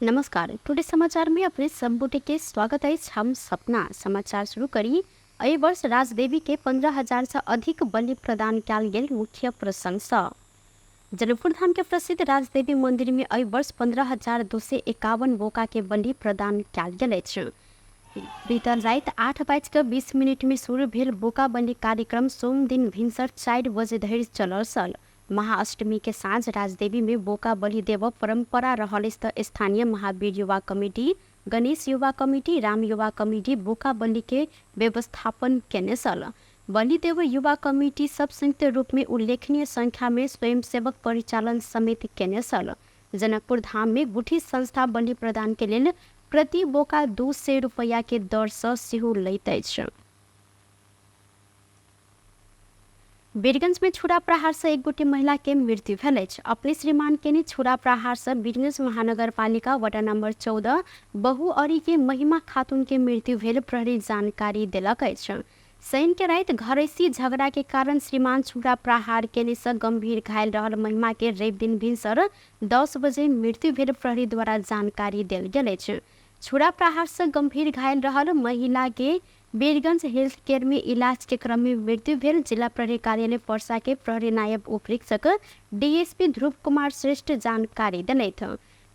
नमस्कार, टुडे समाचार में अपने सब गोटे के स्वागत अछि। हम सपना समाचार शुरू करी। एहि वर्ष राजदेवी के 15,000 से अधिक बलि प्रदान कयल गेल मुख्य प्रसंग सँ। जनकपुर धाम के प्रसिद्ध राजदेवी मंदिर में एहि वर्ष 15,251 बोका के बलि प्रदान कयल गेल अछि। बीतल राति 8 बाजि कऽ 20 मिनट में शुरू भेल बोका बलि कार्यक्रम सोम दिन भिनसर 4 बजे धरि चलल छल। महाअष्टमी के साँझ राजदेवी में बोका बलि देबऽ परंपरा रहल अछि तऽ स्थानीय महावीर युवा कमिटी, गणेश युवा कमिटी, राम युवा कमिटी बोका बलि के व्यवस्थापन केने छल। बलि देबऽ युवा कमिटी सब संयुक्त रूप में उल्लेखनीय संख्या में स्वयंसेवक परिचालन समेत केने छल। जनकपुर धाम में गुठी संस्था बलि प्रदान के लेल प्रति बोका 200 रुपैया के दर सँ सेहो लैत अछि। वीरगंज में छुरा प्रहार से एक गोटे महिला के मृत्यु भेल अछि। अपने श्रीमान केने छुरा प्रहार से वीरगंज महानगरपालिका वार्ड नंबर 14 बहुअरी के महिमा खातून के मृत्यु भेल प्रहरी जानकारी देलक अछि। शनि के राति घरैसी झगड़ा के कारण श्रीमान छुरा प्रहार केने से गंभीर घायल रहल महिमा के रवि दिन भिनसर 10 बजे मृत्यु भेल प्रहरी द्वारा जानकारी देल गेल अछि। छुरा प्रहार से गंभीर घायल रहल महिला के वीरगंज हेल्थ केयर में इलाज के क्रम में मृत्यु भेल जिला प्रहरी कार्यालय परसा के प्रहरी नायब उपरीक्षक डीएसपी ध्रुव कुमार श्रेष्ठ जानकारी देलथि।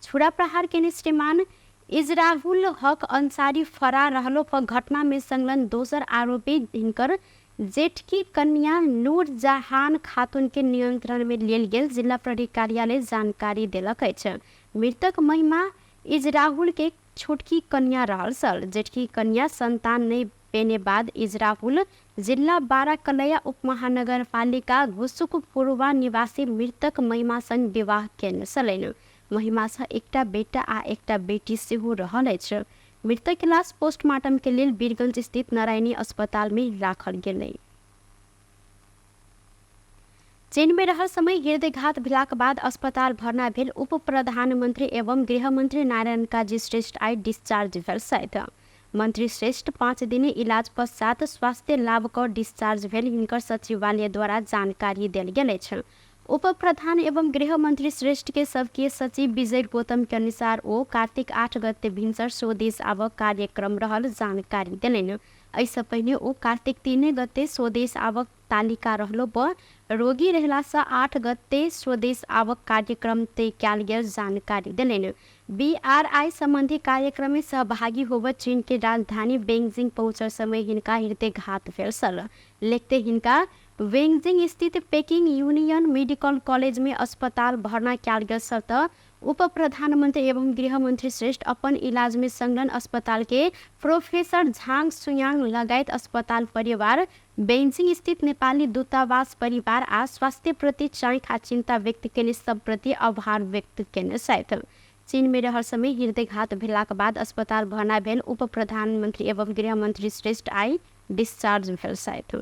छुरा प्रहार केने श्रीमान इजराहुल हक अंसारी फरार रहलो पर घटना में संलग्न दोसर आरोपी हिनकर जेठकी कन्या नूर जहान खातून के नियंत्रण में लेल गेल जिला प्रहरी कार्यालय जानकारी देलक अछि। मृतक महिमा इजराहुल के छोटकी कन्या रहल छल। जेठकी कन्या संतान नहि पेने बाद इजराहुल जिल्ला बाराकलैया उपमहानगरपालिका घुसुक पूर्वा निवासी मृतक महिमा संग विवाह केने छलनि। महिमासँ एकटा बेटा आ एकटा बेटी सेहो रहल अछि। मृतक के लाश पोस्टमार्टम के लेल वीरगंज स्थित नारायणी अस्पताल में राखल गेलै। चीन में रहल समय हृदयघात भेलाक बाद अस्पताल भर्ना भेल उप प्रधानमंत्री एवं गृहमंत्री नारायण काजी श्रेष्ठ आइ डिस्चार्ज भेल छथि। मंत्री श्रेष्ठ 5 दिने इलाज पश्चात स्वास्थ्य लाभ क डिस्चार्ज भेल हिनकर सचिवालय द्वारा जानकारी देल गेल अछि। उप प्रधान एवं गृहमंत्री श्रेष्ठ के सबकीय सचिव विजय गौतम के अनुसार ओ कार्तिक 8 गते भिनसर स्वदेश आबऽ कार्यक्रम रहल जानकारी देलनि। एहिसँ पहिने ओ कार्तिक 3 गते स्वदेश आबक तालिका रहलो पर रोगी रहलासँ 8 गते स्वदेश आवक कार्यक्रम तय कयल गेल जानकारी देलनि। बीआरआई संबंधी कार्यक्रम में सहभागी होबऽ चीन के राजधानी बेइजिंग पहुंचल समय हिनका हृदयघात भेल छल। लिखते हिनका बेइजिंग स्थित पेकिंग यूनियन मेडिकल कॉलेज में अस्पताल भर्ना कयल गेल छल तऽ उप प्रधानमंत्री एवं गृहमंत्री श्रेष्ठ अपन इलाज में संलग्न अस्पताल के प्रोफेसर झांग सुयांग लगायत अस्पताल परिवार, बेइजिंग स्थित नेपाली दूतावास परिवार आ स्वास्थ्य प्रति चाँख आ चिंता व्यक्त केने सब प्रति आभार व्यक्त केने छथि। चीन में रहल समय हृदयघात भेलाक बाद अस्पताल भर्ना भेल उप प्रधानमंत्री एवं गृहमंत्री श्रेष्ठ आइ डिस्चार्ज भेल छथि।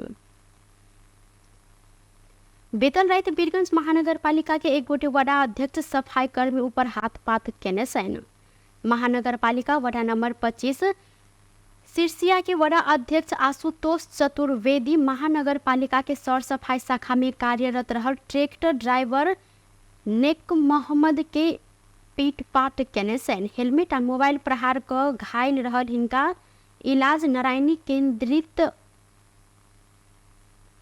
बीतल राति वीरगंज महानगरपालिका के एक गोटे वडा अध्यक्ष सफाई कर्मी ऊपर हाथ पात केने छनि। महानगरपालिका वडा नंबर 25 सिरसिया के वडा अध्यक्ष आशुतोष चतुर्वेदी महानगरपालिका के सर सफाई शाखा में कार्यरत रहल ट्रैक्टर ड्राइवर नेक मोहम्मद के पीटपाट केने छनि। हेलमेट आ मोबाइल प्रहार क घायल रहल हिनका इलाज नारायणी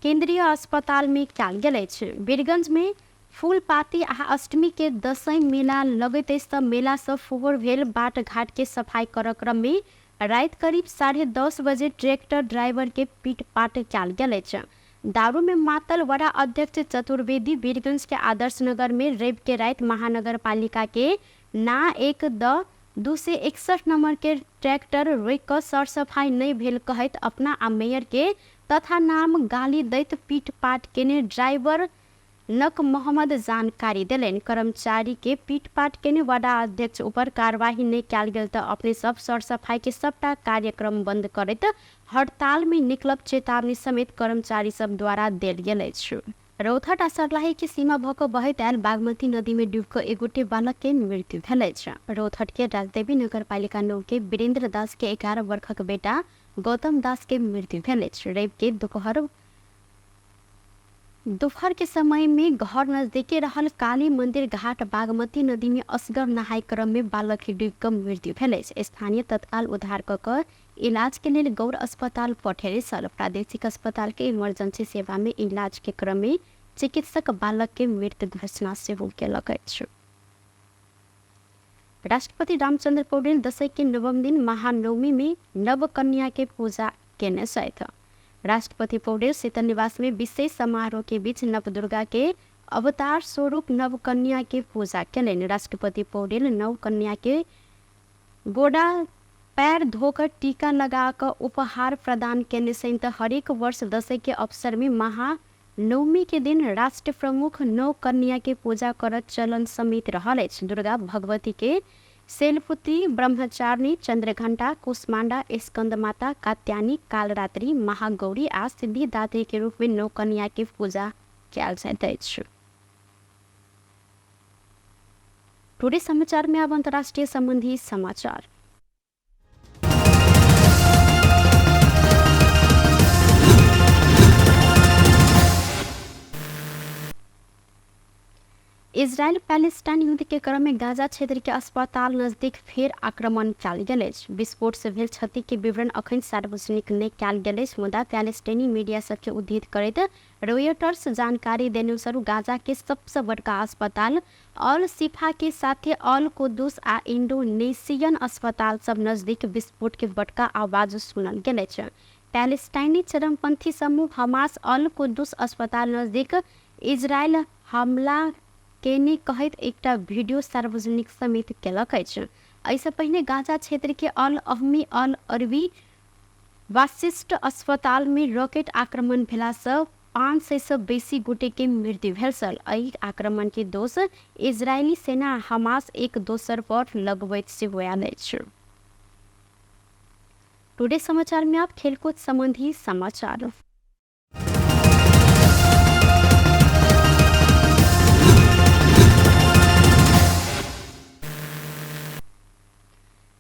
केंद्रीय अस्पताल में कयल गेल अछि। वीरगंज में फूलपाती आ अष्टमी के दशईं मेला लगैत अछि तऽ मेला सँ फोहर भेल बाट घाट के सफाई करऽ क्रम में राति करीब 10:30 बजे ट्रैक्टर ड्राइवर के पीटपाट कयल गेल अछि। दारू में मातल वडा अध्यक्ष चतुर्वेदी वीरगंज के आदर्श नगर में रवि के राति महानगरपालिका के ना 1 द 261 नंबर के ट्रैक्टर रोकि कऽ सर-सफाई नहि भेल कहैत अपना आ मेयर के तथा नाम गाली दैत पीटपाट केने ड्राइवर नक मोहम्मद जानकारी देलनि। कर्मचारी के पीटपाट केने वडा अध्यक्ष ऊपर कार्रवाई नहि कयल गेल तऽ अपने सब सर-सफाई के सबटा कार्यक्रम बंद करैत हड़ताल मे निकलब चेतावनी समेत कर्मचारी सब द्वारा देल गेल अछि। रौतहट आ सर्लाही के सीमा भऽ कऽ बहैत आयल बागमती नदी में डूबि कऽ एक गोटे बालक के मृत्यु भेल अछि। रौतहट के राजदेवी नगरपालिका 9 के वीरेंद्र दास के 11 वर्षक बेटा गौतम दास के मृत्यु भेल अछि। रवि के दोपहर दोपहर के समय में घर नजदीके रहल काली मंदिर घाट बागमती नदी में असगर नहाय क्रम में बालक के डूबि कऽ मृत्यु भेल अछि। स्थानीय तत्काल उद्धार कऽ कऽ इलाज के लेल गौर अस्पताल पठेने छल। प्रादेशिक अस्पताल के इमरजेंसी सेवा में इलाज के क्रम में चिकित्सक बालक के मृत घोषणा सेहो केलक अछि। राष्ट्रपति रामचंद्र पौडेल दशैं के नवम दिन महानवमी में नवकन्या के पूजा केने छथि। राष्ट्रपति पौडेल शीतल निवास में विशेष समारोह के बीच नवदुर्गा के अवतार स्वरूप नवकन्या के पूजा केलनि। राष्ट्रपति पौडेल नवकन्या के गोडा पैर धोकर टीका लगा कऽ उपहार प्रदान केने छनि। तऽ हरेक वर्ष दशैं के अवसर में महानवमी के दिन राष्ट्र प्रमुख नव कन्या के पूजा करत चलन समेत रहल अछि। दुर्गा भगवती के शैलपुत्री, ब्रह्मचारिणी, चंद्रघंटा, कुष्मांडा, स्कंदमाता, कात्यायनी, कालरात्रि, महागौरी आ सिद्धिदात्री के रूप में नव कन्या के पूजा कयल जाइत अछि। टुडे समाचार में अब अंतर्राष्ट्रीय संबंधी समाचार। इजरायल पैलेस्टाइन युद्ध के क्रम में गाजा क्षेत्र के अस्पताल नजदीक फेर आक्रमण कयल गेल अछि। विस्फोट से भेल क्षति के विवरण अखन सार्वजनिक नहि कयल गेल अछि, मुदा पैलेस्टाइनी मीडिया सबके उद्धृत करैत रॉयटर्स जानकारी देने अनुसार गाजा के सबसँ बड़का अस्पताल अल शिफा के साथे अल कुदुस आ इंडोनेशियन अस्पताल सब नजदीक विस्फोट के बड़का आवाज सुनल गेल अछि। पैलेस्टाइनी चरमपंथी समूह हमास अल कुदुस अस्पताल नजदीक इजरायल हमला केने कहैत एकटा वीडियो सार्वजनिक समेत केलक अछि। एहिसँ पहिने गाजा क्षेत्र के अल अहमी अल अरबी वाशिष्ठ अस्पताल में रॉकेट आक्रमण भेलासँ 500 सँ बेसी गोटे के मृत्यु भेल छल। एहि आक्रमण के दोष इजरायली सेना आ हमास एक दोसर पर लगबैत सेहो आयल अछि। टुडे समाचार में आप खेलकूद संबंधी समाचार।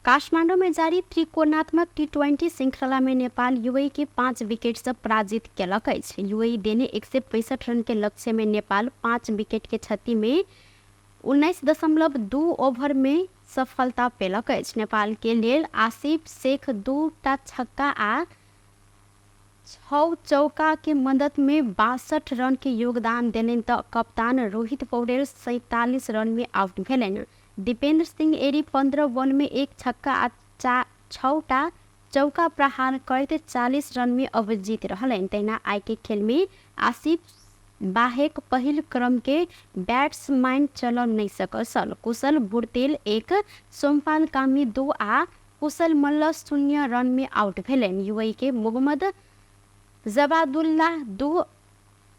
काठमांडू में जारी त्रिकोणात्मक टी20 श्रृंखला में नेपाल यूएई के 5 विकेट से पराजित केलक अछि। यूएई देने 165 रन के लक्ष्य में नेपाल 5 विकेट के क्षति में 19.2 ओवर में सफलता पेलक अछि। नेपाल के लेल आसिफ शेख 2टा छक्का आ 6 चौका के मदद में 62 रन के योगदान देलनि तऽ कप्तान रोहित पौडेल 47 रन में आउट भेलनि। दीपेंद्र सिंह एरी 15 बॉल में 1 छक्का आ 6टा चौका प्रहार करैत 40 रन में अभिजीत रहलनि। तहिना आइ के खेल में आसिफ बाहेक पहिल क्रम के बैट्समैन चल नहि सकल छल। कुशल बुर्तेल 1, सोमपाल कामी 2 आ कुशल मल्ल 0 रन में आउट भेलनि। यूएई के मोहम्मद जवादुल्लाह 2,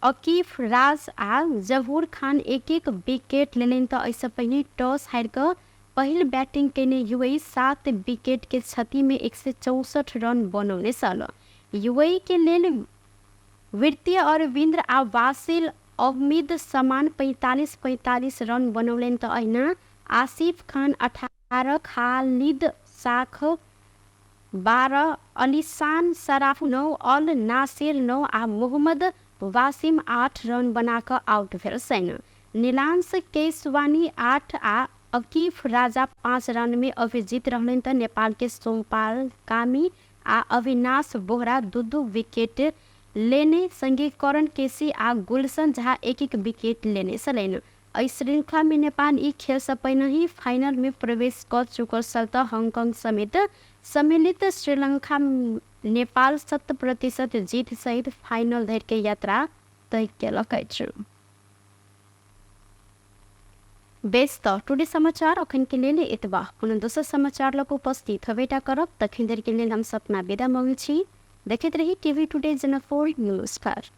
अकीफ राज आ जहूर खान 1-1 विकेट लेलनि तऽ एहिसँ पहिने टॉस हारि कऽ पहिल बैटिंग केने यूएई 7 विकेट के क्षति में 164 रन बनौने छल। यूएई के लेल वित्तीय अरविंद्र आ वासिल अहमद समान 45-45 रन बनौलनि तऽ अहिना आसिफ खान 18, खालिद शाख 12, अलीशान सराफ 9, अल नासिर 9 आ मोहम्मद वासिम 8 रन बना कऽ आउट भेल छनि। नीलांश केशवानी 8 आ अकीफ राजा 5 रन में अभिजीत रहलनि तऽ नेपाल के सोमपाल कामी आ अविनाश बोहरा 2-2 विकेट लेने संगे करण केसी आ गुलशन झा 1-1 विकेट लेने छलनि। एहि श्रृंखला में नेपाल ई खेल से पहिनहि फाइनल में प्रवेश कऽ चुकल छल तऽ हांगकांग समेत सम्मिलित श्रीलंका नेपाल 100% जीत सहित फाइनल धरि के यात्रा तय केलक अछि। बेस तऽ टुडे समाचार अखन के लेल एतबा। कोनो दोसर समाचार लग उपस्थित होबेटा करब, तखन धरि के लेल हम सपना विदा मांगै छी। देखैत रही टीवी टुडे जनकपुर। नमस्कार।